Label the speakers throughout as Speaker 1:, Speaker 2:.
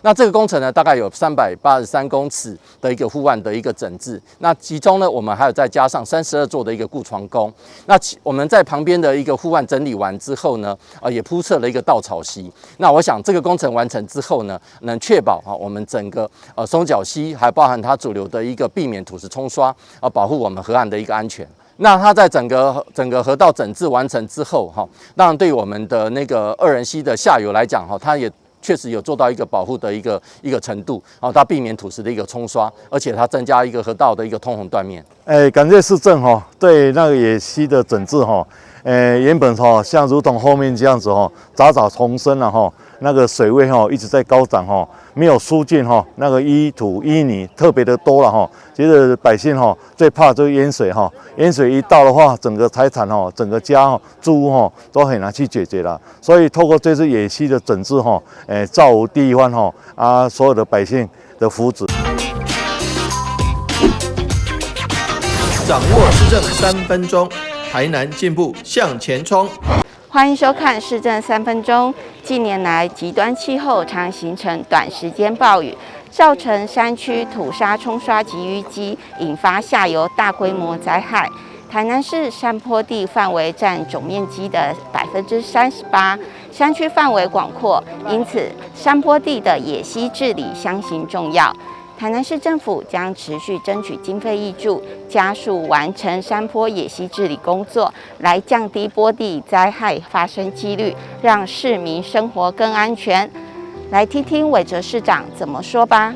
Speaker 1: 那這個工程呢，大概有383公尺的一個護岸的一個整治。那其中呢，我們還有再加上32座的一個固床工。那我們在旁邊的一個護岸整理完之後呢，也鋪設了一個稻草席。那我想這個工程完成之後呢，能確保啊我們整個松腳溪還包含它主流的一個避免土石沖刷，啊保護我們河岸的一個安全。那它在整個河道整治完成之後，哈，當然對我們的那個二仁溪的下游來講，哈，它也確實有做到一個保護的一個程度，哦，它避免土石的一個沖刷，而且它增加一個河道的一個通洪斷面。
Speaker 2: 哎，感謝市政哈對那個野溪的整治哈，原本哈像如同後面這樣子哈，雜草叢生了哈，那個水位哈一直在高漲哈，沒有疏浚哈，那個淤土淤泥特別的多了哈。其實百姓哈最怕就是淹水哈，淹水一到的話，整個財產哈，整個家哈住屋哈都很難去解決了。所以透過這次野溪的整治哈，造福地方哈啊所有的百姓的福祉。
Speaker 3: 掌握市政3分鐘，台南進步向前衝。
Speaker 4: 歡迎收看市政三分鐘。近年來，極端氣候常形成短時間暴雨，造成山區土沙沖刷及淤積，引發下游大規模災害。台南市山坡地範圍佔總面積的38%，山區範圍廣闊，因此山坡地的野溪治理相形重要。台南市政府將持續爭取經費挹注，加速完成山坡野溪治理工作，來降低坡地災害發生幾率，讓市民生活更安全。來聽聽韋哲市長怎麼說吧。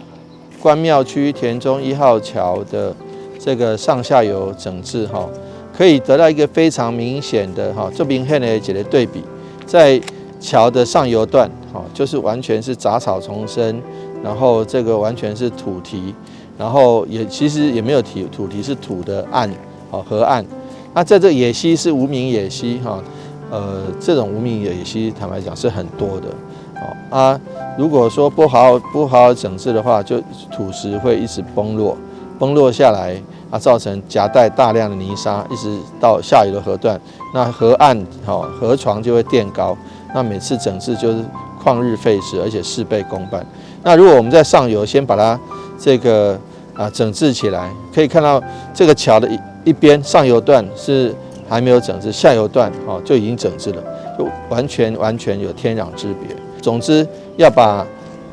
Speaker 3: 關廟區田中1號橋的這個上下游整治，哈，可以得到一個非常明顯的哈，這明顯的一個對比，在橋的上游段，哈，就是完全是雜草叢生。然後這個完全是土堤，然後也其實也沒有堤，土堤是土的岸，哦河岸。那在這野溪是無名野溪哈，這種無名野溪坦白講是很多的，哦啊，如果說不好好整治的話，就土石會一直崩落，崩落下來啊，造成夾帶大量的泥沙，一直到下游的河段，那河岸哈河床就會墊高，那每次整治就是曠日費時，而且事倍功半。那如果我們在上游先把它這個啊整治起來，可以看到這個橋的一邊上游段是還沒有整治，下游段哦就已經整治了，就完全完全有天壤之別。總之，要把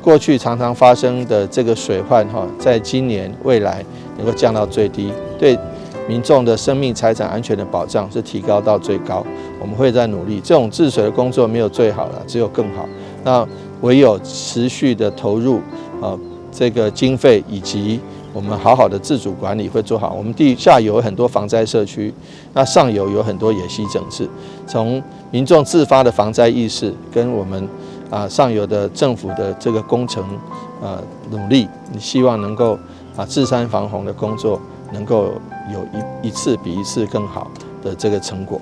Speaker 3: 過去常常發生的這個水患哈，在今年未來能夠降到最低，對民眾的生命財產安全的保障是提高到最高。我們會再努力，這種治水的工作沒有最好了，只有更好。那唯有持續的投入啊，這個經費以及我們好好的自主管理會做好。我們地下游有很多防災社區，那上游有很多野溪整治，從民眾自發的防災意識跟我們啊上游的政府的這個工程啊努力，希望能夠啊治山防洪的工作能夠有一次比一次更好的這個成果。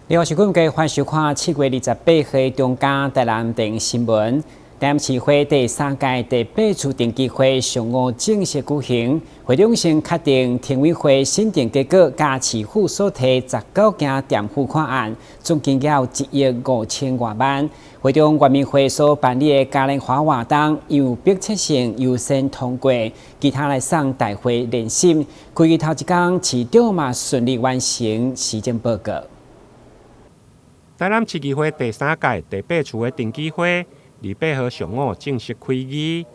Speaker 5: 你好，是今日歡迎收看7月28號中嘉台南電新聞。台南市會第三屆第八次定期會上午正式舉行，會長先確定評委會審定結果，佮市府所提19件墊付款案，總金額1億5千外萬。會中原民會所辦理的嘉年華活動，有迫切性優先通過，其他來送大會聯審。開議頭一工，市長嘛順利完成施政報告。
Speaker 6: 台南市議會第三屆第八次的定期會，28號上午正式開議。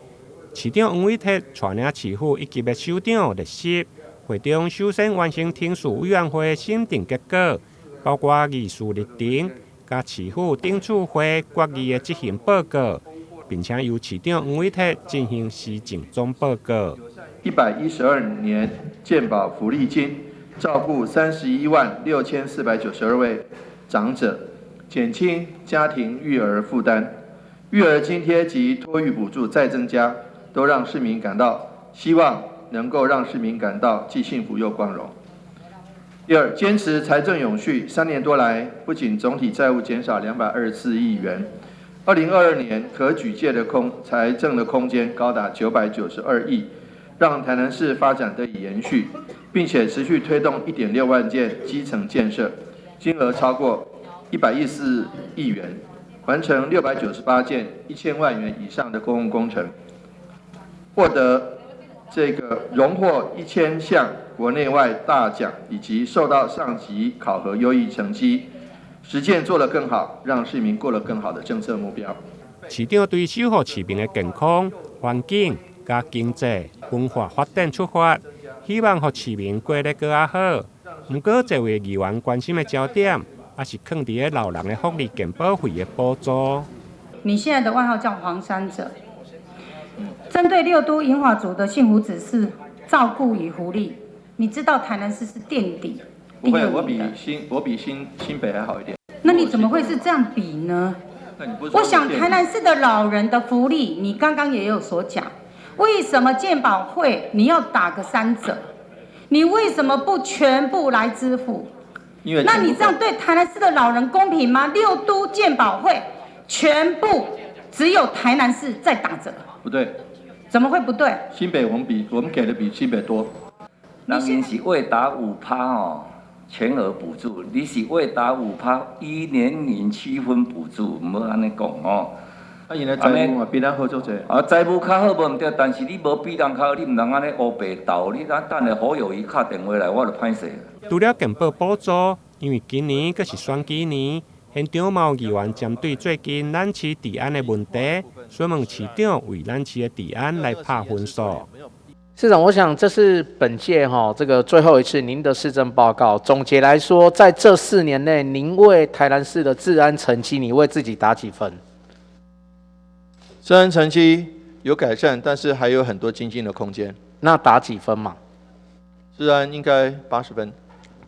Speaker 6: 市長黃偉哲帶領市府一級的首長列席，會中首先完成程序委員會審定結果，包括議事日程、佮市府頂次會決議的執行報告，並且由市長黃偉哲進行施政總報告。
Speaker 7: 112年健保福利金照顧316,492位長者。減輕家庭育兒負擔，育兒津貼及托育補助再增加，都讓市民感到希望能夠讓市民感到既幸福又光榮。第二，堅持財政永續，3年多來，不僅總體債務減少224億元， 2022年可举借的空财政的空间高达992亿，让台南市发展得以延续，并且持续推动1.6万件基层建设，金额超过114亿元，完成698件1000万元以上的公共工程，获得这个荣获1000项国内外大奖，以及受到上级考核优异成绩，实践做得更好，让市民过得更好的政策目標。
Speaker 6: 市長對守護市民的健康、環境、佮經濟、文化發展出發，希望予市民過得閣較好。毋過，這位議員關心的焦點，抑是囥佇咧老人的福利健保費的補助。
Speaker 8: 你現在的外號叫黃山者，針對六都銀髮族的幸福指數、照顧與福利，你知道台南市是墊底
Speaker 7: 不會，我比新北還好一點。
Speaker 8: 那你怎麼會是這樣比呢？我想台南市的老人的福利，你剛剛也有所講，為什麼健保會你要打個三折？你為什麼不全部來支付？
Speaker 7: 因為
Speaker 8: 那你這樣對台南市的老人公平嗎？六都健保會全部只有台南市在打折。
Speaker 7: 不對。
Speaker 8: 怎麼會不對？
Speaker 7: 新北我們給的比新北多。
Speaker 9: 人𪜶是未達5趴哦，全額補助，你是未達五趴，依年齡區分補助，毋好按呢講哦。
Speaker 7: 啊，𪜶的財務嘛比咱好足濟。
Speaker 9: 啊，財務較好無毋對，但是你無比人較好，你毋通按呢烏白鬥。你等等下侯友宜敲電話來，我就歹勢。
Speaker 6: 除了健保補助，因為今年閣是選舉年，現場嘛有議員針對最近咱市治安的問題，詢問市長為咱市的治安來拍分數。
Speaker 10: 市長，我想這是本屆哈這個最後一次您的市政報告。總結來說，在這4年內，您為台南市的治安成績，你為自己打幾分？
Speaker 7: 治安成績有改善，但是還有很多精進的空間。
Speaker 10: 那打幾分嘛？
Speaker 7: 治安應該80分。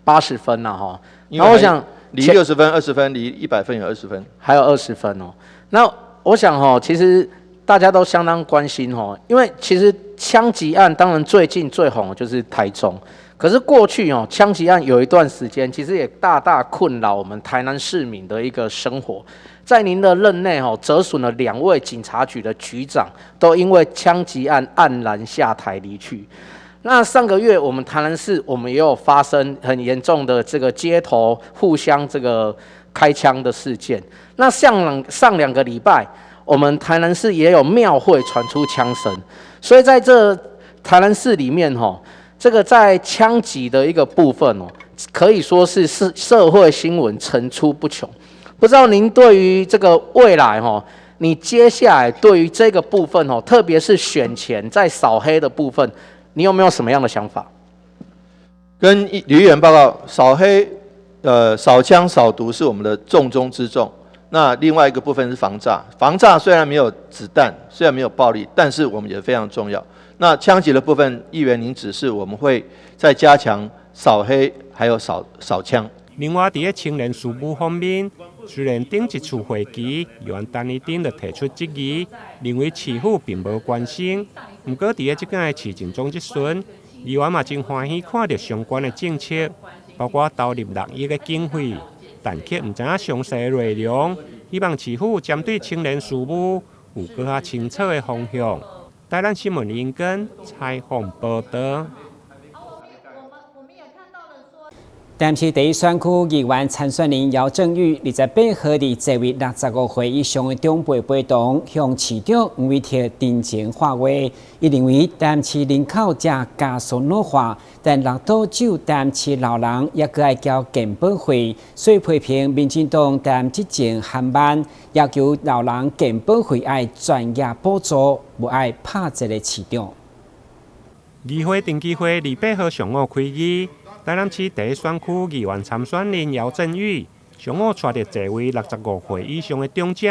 Speaker 10: 80分了哈。那我想
Speaker 7: 離60分20分，離100分有二十分，
Speaker 10: 還有二十分哦。那我想哈，其實大家都相當關心哈，因為其實槍擊案當然最近最紅的就是台中，可是過去哦，槍擊案有一段時間，其實也大大困擾我們台南市民的一個生活。在您的任內哦，折損了兩位警察局的局長，都因為槍擊案黯然下台離去。那上個月我們台南市，我們也有發生很嚴重的這個街頭互相這個開槍的事件。那上上兩個禮拜，我們台南市也有廟會傳出槍聲，所以在這台南市裡面吼，這個在槍擊的一個部分哦，可以說是社會新聞層出不窮。不知道您對於這個未來吼，你接下來對於這個部分哦，特別是選前在掃黑的部分，你有沒有什麼樣的想法？
Speaker 7: 跟呂議員報告，掃黑、掃槍、掃毒是我們的重中之重。那另外一個部分是防詐，防詐雖然沒有子彈，雖然沒有暴力，但是我們也非常重要。那槍擊的部分，議員您指示我們會再加強掃黑，還有掃掃槍。
Speaker 6: 另外，佇咧青年事務方面，雖然頂一次會期，議員陳怡貞就提出質疑，認為市府並無關心。毋過，佇咧這擺的市政總質詢，議員嘛真歡喜看著相關的政策，包括投入6億的經費，但卻毋知影詳細的內容。希望市府針對青年事務有閣較清楚的方向。台南新聞林根採訪報導。
Speaker 5: 台南市第一選區議員參選人姚振宇，28號佇這位65歲以上的長輩陪同，向市長黃偉哲陳情發話。伊認為台南市人口正加速老化，但六都只有台南市老人猶閣愛繳健保費，所以批評民進黨台南執政緩慢，要求老人健保費愛全額補助，無愛拍折的市長。
Speaker 6: 議會定期會28號上午開議。台南市第一選區議員參選人姚振宇上午帶著座位65歲以上的長者，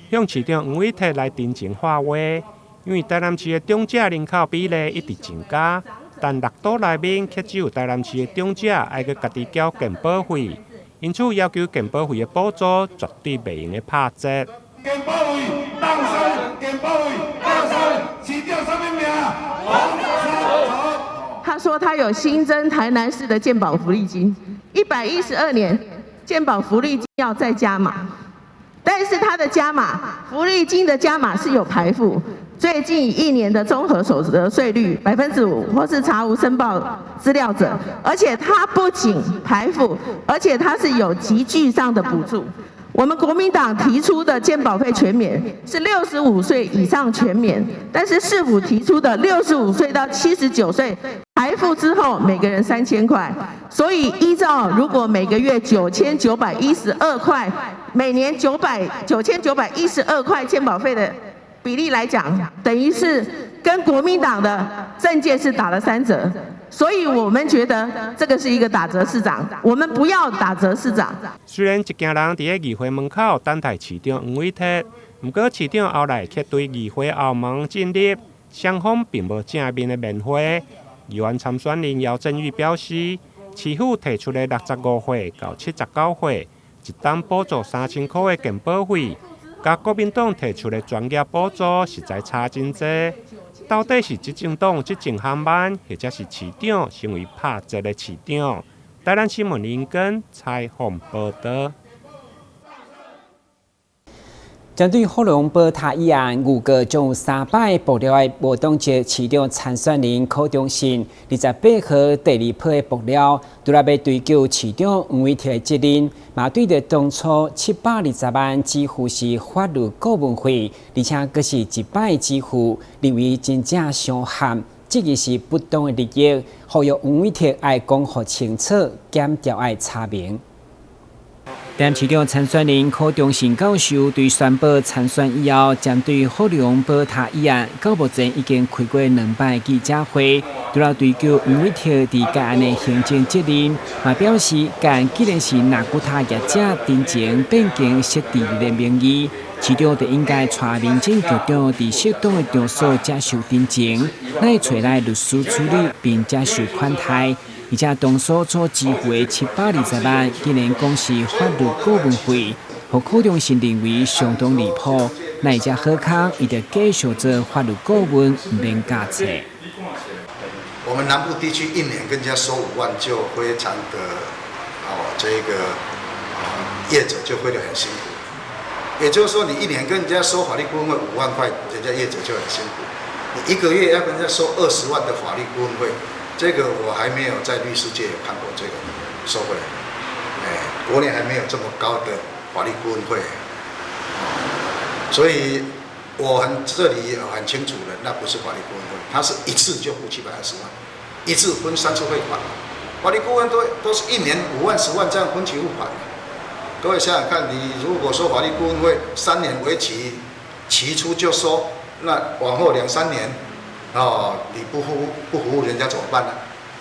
Speaker 6: 向市長黃偉哲來陳情發話。因為台南市的長者人口比例一直增加，但六都內面卻只有台南市的長者愛閣家己繳健保費，因此要求健保費的補助絕對袂用得拍折。
Speaker 11: 健保費當升，健保費當升，市長啥物名？黃山
Speaker 12: 他說他有新增台南市的健保福利金，112年健保福利金要再加碼，但但是它的加碼，福利金的加碼是有排付。最近一年的綜合所得稅率5%，或是查無申報資料者，而且它不僅排付，而且它是有級距上的補助。我們國民黨提出的健保費全免是65歲以上全免，但是市府提出的65歲到79歲排付之後，每個人3000塊，所以依照如果每個月9912塊，每年9912塊健保費的比例來講，等於是跟國民黨的政見是打了3折，所以我們覺得這個是一個打折市長，我們不要打折市長。
Speaker 6: 雖然一行人佇咧議會門口等待市長黃偉哲，毋過市長後來卻對議會後門進入，雙方並無正面的面會。議員參選人姚振宇表示，市府提出的65歲到79歲，一冬補助3000塊的健保費，佮國民黨提出的專業補助實在差真濟。到底是執政黨執政緩慢，或者是市長成為拍折的市長？台南新聞林根採訪報導。
Speaker 5: 針對福隆寶塔一案，預告將有三擺爆料的無黨籍市長參選人柯中信，28號第二批的爆料，除了欲追究市長黃偉哲的責任，嘛對著當初720萬支付是法律顧問費，而且閣是一擺支付，認為真正傷害，這個是不當的利益，呼籲黃偉哲愛講予清楚，檢調愛查明。台南市長參選人柯中信教授對宣布參選以後，針對福隆寶塔一案，到目前已經開過兩擺記者會，除了追究黃偉哲佇該案的行政責任，嘛表示該案既然是納骨塔業者陳情變更設置的名義，市長就應該帶民政局長佇適當的場所接受陳情，來揣來律師處理並接受款待。而且當初所支付的720萬，竟然講是法律顧問費，予柯中信認為相當離譜。那只好康，伊就繼續做法律顧問，毋免加冊。
Speaker 13: 我們南部地區一年跟人家收5萬，就非常的哦，這個業者就會得很辛苦。也就是說，你一年跟人家收法律顧問費5萬塊，人家業者就很辛苦。你一個月要跟人家收20萬的法律顧問費。這個我還沒有在律師界有看過這個收費，哎，國內還沒有這麼高的法律顧問費，所以我很這裡很清楚的，那不是法律顧問費，他是一次就付720萬，一次分三次匯款，法律顧問都是一年5萬、10萬這樣分期付款。各位想想看，你如果說法律顧問費3年為期，期初就收，那往後兩三年。哦，你不服務人家怎麼辦呢？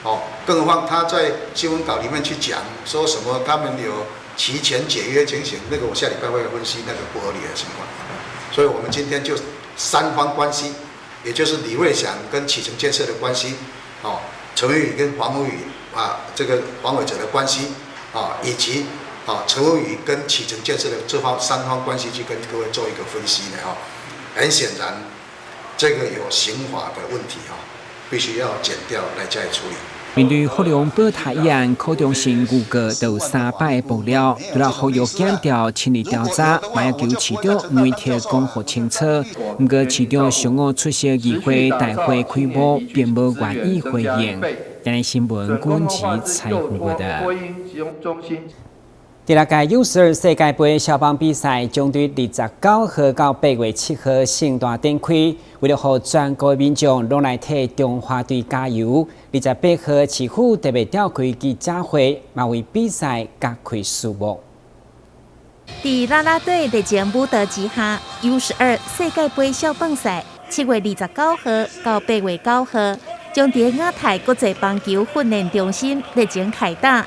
Speaker 13: 哦，更何況他在新聞稿裡面去講說什麼他們有期前解約情形，那個我下禮拜會分析那個不合理的情況。所以我們今天就三方關係，也就是李瑞祥跟啟成建設的關係，哦，陳文宇跟黃偉宇啊這個黃偉哲的關係，啊，以及啊陳文宇跟啟成建設的這方三方關係去跟各位做一個分析的哈。很顯然，這個有刑法的問題哈，必須要檢調來加以處理。
Speaker 5: 面對福隆寶塔一案，柯中信預告就有三擺爆料，除了呼籲檢調親自調查，嘛要求市長媒體講予清楚。毋過市長上午出席議會大會開幕，並無願意回應。台南新聞阮慈採訪報導。第六屆 U12世界盃消防比賽將對29號到8月7號盛大展開。為了予全國民眾攏來替中華隊加油，28號市府特別召開記者會，嘛為比賽加開序幕。
Speaker 14: 佇啦啦隊熱情舞蹈之下，U12世界盃消防賽7月29號到8月9號，將佇亞太國際棒球訓練中心熱情開打。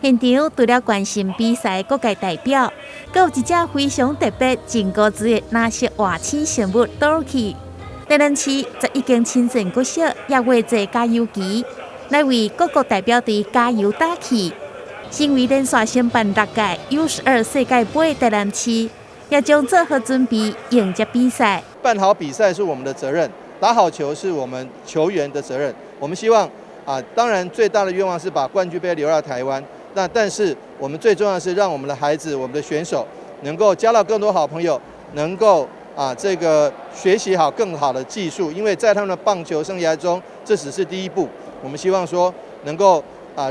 Speaker 14: 現場除了關心比賽各界代表，閣有一隻非常特別、真高資的藍色外星生物 Dorky。台南市11間親善國小也畫做加油旗，來為各國代表隊加油打氣。身為連續承辦六屆 U12世界盃台南市，也將做好準備迎接比賽。
Speaker 3: 辦好比賽是我們的責任，打好球是我們球員的責任。我們希望啊，當然最大的願望是把冠軍盃留到台灣。那但是我們最重要的是讓我們的孩子、我們的選手能够交到更多好朋友，能够这个学习好更好的技术，因为在他们的棒球生涯中，这只是第一步。我们希望说能够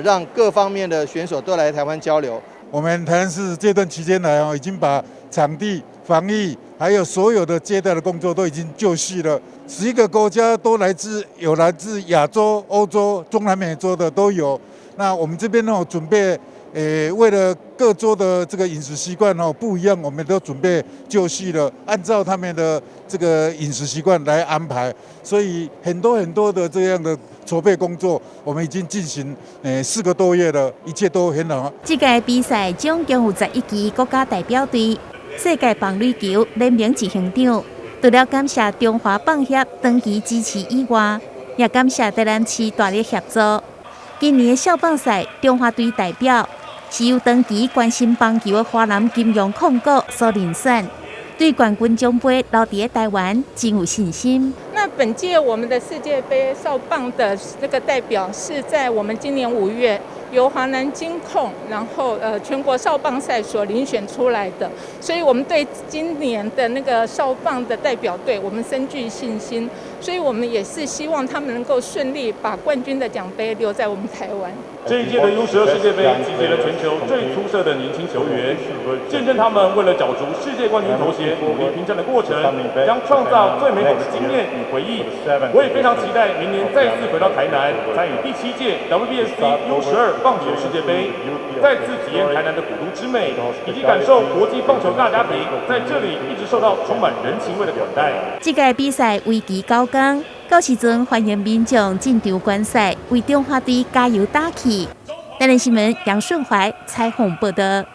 Speaker 3: 让各方面的选手都来台湾交流。
Speaker 11: 我们台南市这段期间来哦，已经把场地、防疫还有所有的接待的工作都已经就绪了。11个国家都来自，有来自亚洲、欧洲、中南美洲的都有。那我们这边呢，准备，为了各州的这个饮食习惯哦不一样，我们都准备就绪了，按照他们的这个饮食习惯来安排。所以很多很多的这样的筹备工作，我们已经进行4个多月了，一切都很好。
Speaker 14: 這屆比賽總共有11支國家代表隊，世界棒壘球聯盟執行長除了感謝中華棒協長期支持以外，也感謝台南市大力協助。今年的少棒賽，中華隊代表是由長期關心棒球的華南金融控股所遴選，對冠軍獎盃留佇台灣真有信心。
Speaker 15: 那本屆我們的世界盃少棒的那個代表是在我們今年5月由華南金控，然後全國少棒賽所遴選出來的，所以我們對今年的那個少棒的代表隊，我們深具信心，所以我們也是希望他們能夠順利把冠軍的獎盃留在我們台灣。
Speaker 16: 這一屆的 U12世界盃集結了全球最出色的年輕球員，見證他們為了角逐世界冠軍頭銜努力拼戰的過程，將創造最美好的經驗與回憶。我也非常期待明年再次回到台南，參與第7屆 WBSC U12棒球世界盃，再次體驗台南的古都之美，以及感受國際棒球大家庭在這裡一直受到充滿人情味的款待。
Speaker 14: 這屆比賽為期9天，到時陣歡迎民眾進場觀賽，為中華隊加油打氣。台南新聞楊順懷採訪報道。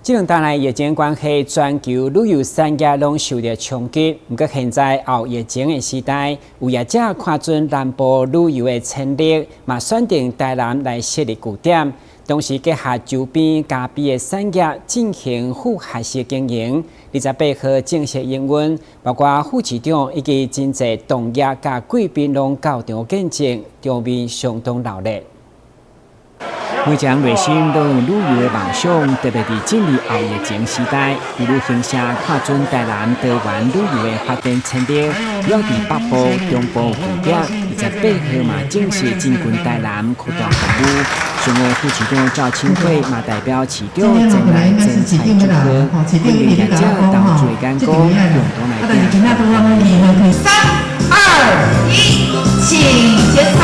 Speaker 5: 這兩冬來疫情關係，全球旅遊產業攏受著衝擊。毋過現在後疫情的時代，有業者看準南部旅遊的潛力，嘛選定台南來設立據點，同時結合周邊咖啡的產業進行複合式經營。28號正式營運，包括副市長以及真濟同業佮貴賓攏到場見證，場面相當熱鬧。每個人內心都有旅遊的夢想，特別佇進入後疫情時代，有旅行社看準台南多元旅遊的發展潛力，要佇北部、中部據點，28號嘛正式進軍台南擴大服務。上午副市長趙清輝嘛代表市長前來剪彩祝賀，歡迎業者投資眼光，共同來拼。
Speaker 12: 3、2、1，請剪彩。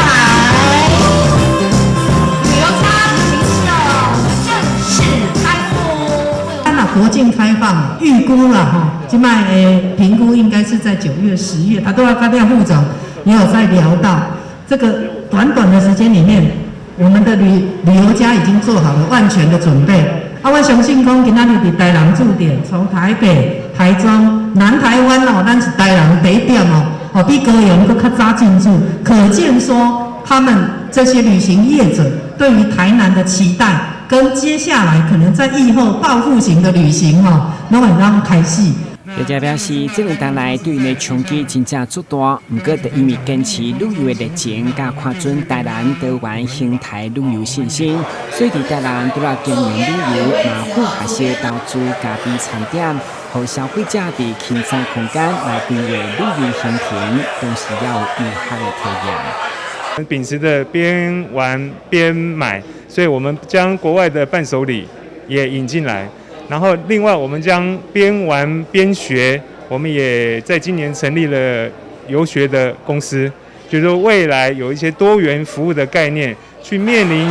Speaker 17: 國境開放預估了哈，這擺的評估應該是在9月、10月。啊，對啊，剛才副總也有在聊到，這個短短的時間裡面，我們的旅遊家已經做好了萬全的準備。啊，我相信講今仔日佇台南駐點，從台北、台中、南台灣哦，咱是台南第一點哦，哦比高雄閣較早進駐，可見說他們這些旅行業者對於台南的期待。跟接下來可能在疫後報復型的旅行吼，攏會當開始。
Speaker 5: 業者表示，這兩冬來對𪜶的衝擊真正足大，毋過就因為堅持旅遊的熱情，佮看準台南多元生態旅遊信心，所以佇台南除了經營旅遊，嘛複合式投資咖啡餐點，予消費者佇輕鬆空間來規劃旅遊行程，同時也有遊客的體驗。
Speaker 18: 秉持著邊玩邊買，所以我們將國外的伴手禮也引進來，然後另外我們將邊玩邊學，我們也在今年成立了遊學的公司，就是說未來有一些多元服務的概念，去面臨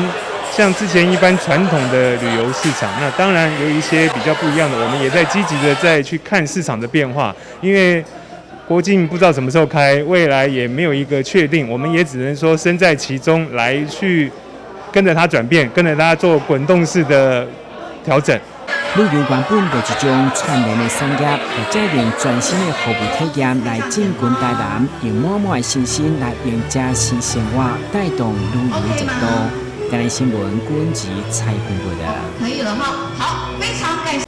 Speaker 18: 像之前一般傳統的旅遊市場，那當然有一些比較不一樣的，我們也在積極的在去看市場的變化，因為國境不知道什麼時候開，未來也沒有一個確定，我們也只能說身在其中來去跟着它轉變，跟着它做滾動式的調整。
Speaker 5: 旅遊原本就是一種串聯的產業，業者用全新的服務體驗來進軍台南，用滿滿的信心來迎接新生活，帶動旅遊熱度。台南新聞郭文吉採訪報道。
Speaker 12: 可以了哈，好，非常感謝。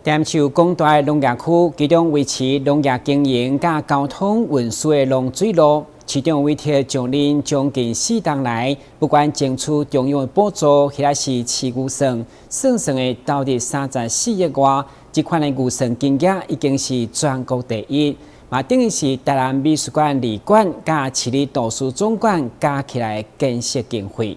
Speaker 5: 台南市廣大農業區，其中維持農業經營佮交通運輸的農水路，市長委託上任將近4冬來，不管爭取中央的補助，抑是市預算，算算會投入34億外，這款的預算金額已經是全國第一，嘛等於是台南美術館二館佮市立圖書總館加起來的建設經費。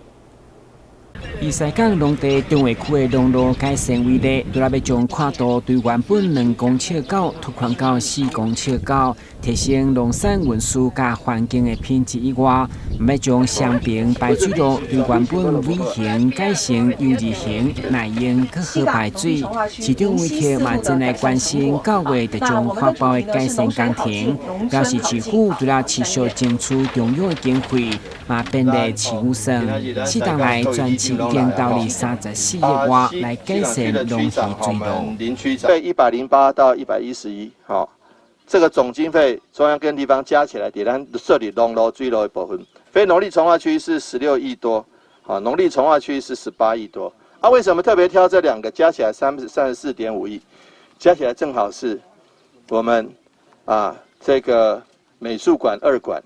Speaker 5: 以西港農地重劃區的農路改善為例，除了欲將闊度對原本2公尺9拓寬到4公尺9，提升農產運輸佮環境的品質以外，欲將雙平排水路對原本 V 型改成 U 字型，耐用閣好排水。市長委託嘛前來關心9月就將發包的改善工程，表示市府除了持續爭取中央的經費，嘛編列市預算，4冬來全市已經投入34億外來改善農漁水路。
Speaker 7: 林區長108到111，好，這個總經費中央跟地方加起來，佇咱設立農路水路的部分，非農地重劃區是16億多，好，農地重劃區是18億多。啊，為什麼特別挑這兩個？加起來34.5億，加起來正好是我們啊這個美術館二館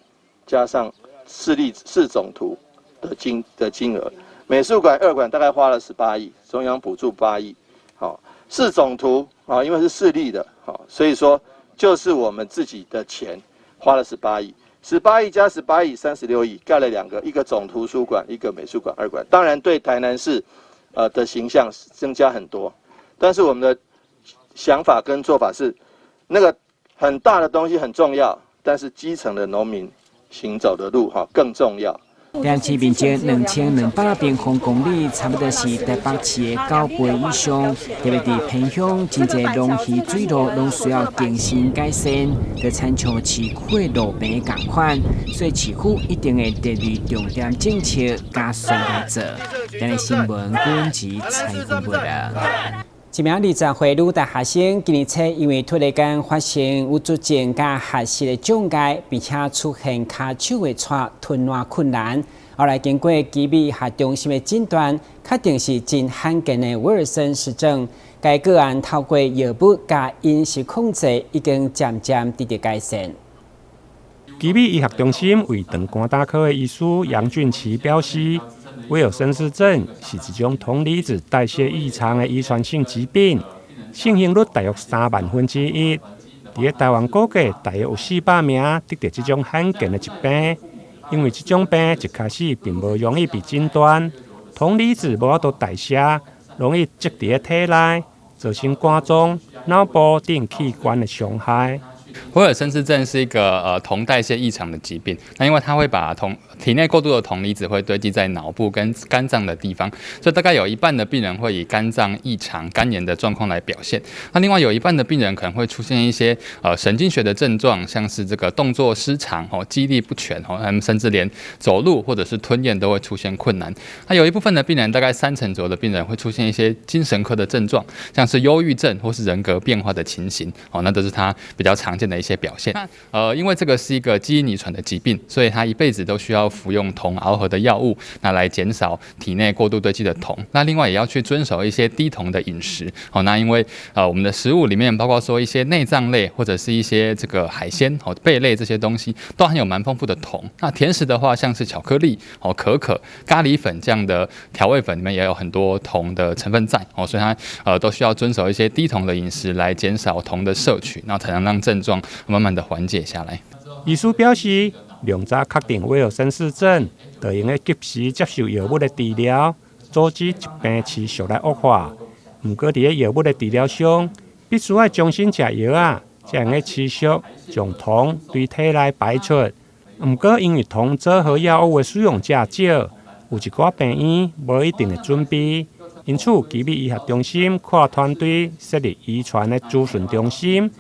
Speaker 7: 加上市立市總圖的金額。美術館二館大概花了18億，中央補助8億，好，市總圖啊，因為是市立的，好，所以說就是我們自己的錢花了十八億，十八億加十八億，36億，蓋了兩個，一個總圖書館，一個美術館二館，當然對台南市，的形象增加很多，但是我們的想法跟做法是，那個很大的東西很重要，但是基層的農民行走的路哈更重要。
Speaker 5: 台南市面積2200平方公里，差不多是台北市的9倍以上。特別佇偏鄉，真濟農漁水路攏需要更新改善，就親像市區的路邊仝款，所以市府一定會列入重點政策加速來做。台南新聞阮子采訪報導。一名20歲女大學生今年初因為突然間發生有卒症佮學習的障礙，並且出現跤手會掣吞爛困難。後來經過肌醫學中心的診斷，確定是真罕見的威爾森氏症。該個案透過藥物佮飲食控制，已經漸漸得到改善。
Speaker 6: 肌米醫學中心胃腸肝膽科的醫師楊俊奇表示，威爾森氏症是一種銅離子代謝異常的遺傳性疾病，盛行率大約3萬分之一。佇台灣估計大約有400名得著這種罕見的疾病。因為這種病一開始並無容易被診斷，銅離子無法度代謝，容易積佇體內，造成肝臟、腦部等器官的傷害。
Speaker 19: 威爾森氏症是一個銅代謝異常的疾病，那因為它會把銅體內過度的銅離子會堆積在腦部跟肝臟的地方，所以大概有一半的病人會以肝臟異常、肝炎的狀況來表現。那另外有一半的病人可能會出現一些神經學的症狀，像是這個動作失常、哦肌力不全、哦，他們甚至連走路或者是吞嚥都會出現困難。那有一部分的病人，大概3成左右的病人會出現一些精神科的症狀，像是憂鬱症或是人格變化的情形，哦，那都是他比較常見的一些表現。因為這個是一個基因遺傳的疾病，所以他一輩子都需要服用銅螯合的藥物，那來減少體內過度堆積的銅。那另外也要去遵守一些低銅的飲食。哦，那因為我們的食物裡面包括說一些內臟類或者是一些這個海鮮、哦貝類這些東西，都含有蠻豐富的銅。那甜食的話，像是巧克力、哦可可、咖喱粉這樣的調味粉裡面也有很多銅的成分在。哦，所以它都需要遵守一些低銅的飲食來減少銅的攝取，那才能讓症狀慢慢的緩解下來。
Speaker 6: 醫師表示，量早確定威爾森氏症，就會用得及時接受藥物的治療，阻止疾病持續來惡化。毋過，佇咧藥物的治療上，必須愛終身食藥仔，才會用得持續將銅對體內排出。毋過，因為銅組合藥物的使用者少，有一寡病院無一定的準備，因此，奇美醫學中心跨團隊設立遺傳的諮詢中心，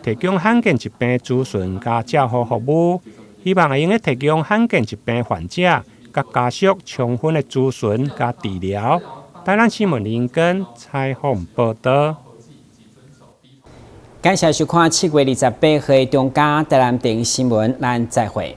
Speaker 6: 提供罕見疾病諮詢佮照護服務，希望會用得提供罕見疾病患者佮家屬充分的諮詢佮治療。台南新聞林根採訪報導。
Speaker 5: 感謝收看7月28號中嘉台南電視新聞，咱再會。